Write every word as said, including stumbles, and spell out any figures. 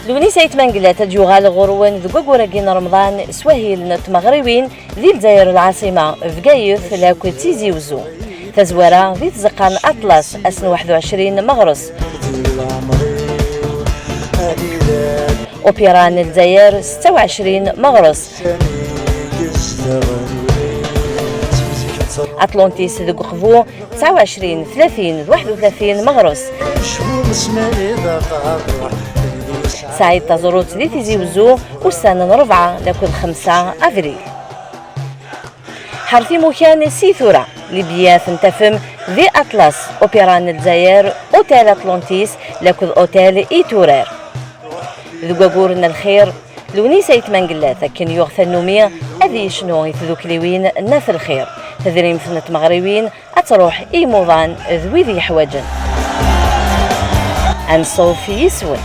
Lewnis Ayt Mengellat ad d-yuɣal ɣur-wen deg waggur-agi n Remḍan s wahil n tmeɣriwin di Lezzayer lɛaṣima, Bgayet lakked Tizi Uzzu. Tazwara di tzeqqa n Aṭlas ass n waḥed u ɛecrin meɣres. Upira n Lezzayer setta u ɛecrin meɣres. Atlantis deg Uqbu tesɛa u ɛecrin tlatin d waḥed u tlatin meɣres. Saɛid Taẓrut di Tizi Uzzu ussan n rebɛa lakked xemsa avril. Ḥerret imukan si tura, libyat n tafem di Atlas, Opéra n Lezzayer, Hôtel Atlantis lakked Hôtel Iturar. Deg waggur n lxir, Lewnis Ayt Mengellat akken yuɣ tannumi ad yecnu i tdukliwin n At Lxir, tadrimt n tmeɣriwin ad truḥ i imuḍan d wid yeḥwaǧen. Anṣuf yis-wen.